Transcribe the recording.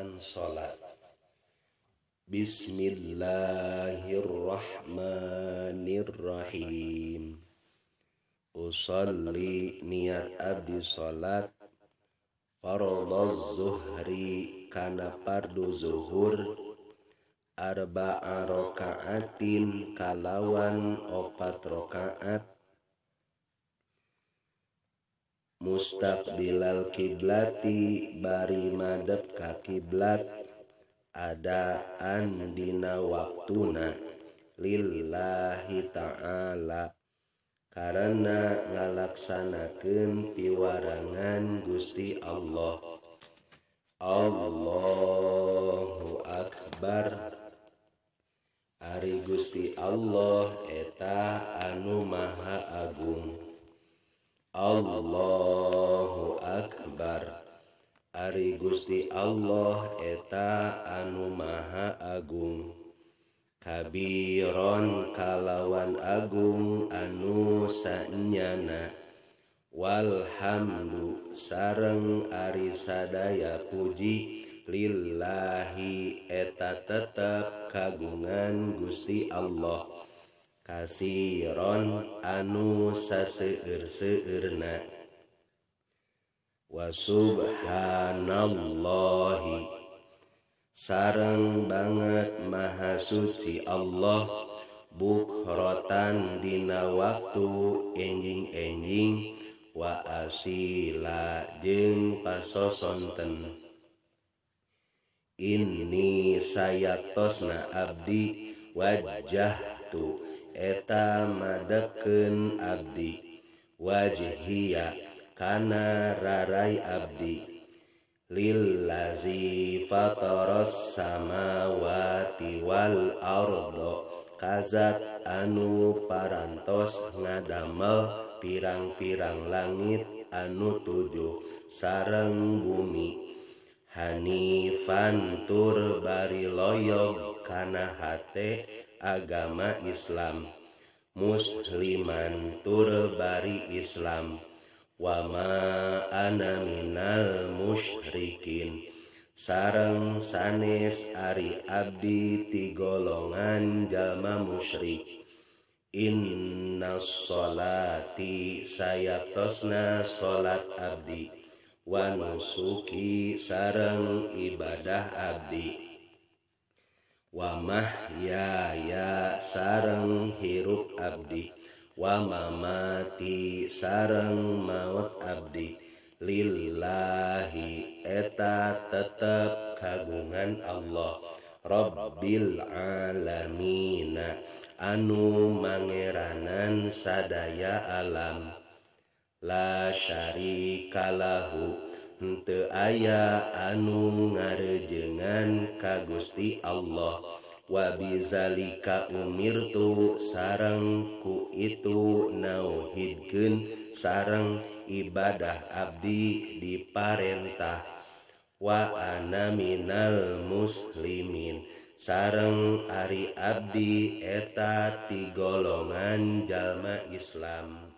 Ngawangjanan salat. Bismillahirrahmanirrahim. Usalli niat abdi salat fardhu zuhri kana fardu zuhur arba'a raka'atin kalawan 4 rakaat mustaqbilal kiblati bari madep ka kiblat adaan dina waktuna lillahi ta'ala karena ngalaksanakeun piwarangan Gusti Allah. Allahu akbar. Ari Gusti Allah eta anu maha agung. Allahu akbar. Ari Gusti Allah eta anu maha agung. Kabiron kalawan agung anu sanyana. Walhamdu sareng ari sadaya puji lillahi eta tetep kagungan Gusti Allah. Kasiron anu saseueur-seueurna. Wa subhanallahi sareng banget maha suci Allah bukrotan dina waktu enjing-enjing wa asila jeung pasosonten. Inni sayatosna abdi wajjahtu eta madepkeun abdi wajhiya kana rarai abdi lillazi fataras samawati wal ardo kazat anu parantos ngadamel pirang-pirang langit anu 7 sareng bumi hanifan tur bari loyog kana hate agama Islam musliman tur bari Islam wa ma ana minal musyrikin sareng sanes ari abdi ti golongan jalma musyrik. Inna sholati sayatosna salat abdi wa nusuki sareng ibadah abdi wa mahyaya sareng hirup abdi wa mamati sareng maut abdi lillahi eta tetep kagungan Allah Rabbil alamina anu mangeranan sadaya alam. La syarikalahu henteu aya anu ngarejengan ka Gusti Allah. Wa bizalika umirtu sareng ku itu nauhidkeun sareng ibadah abdi diparentah. Wa ana minal muslimin sareng ari abdi eta ti golongan jalma Islam.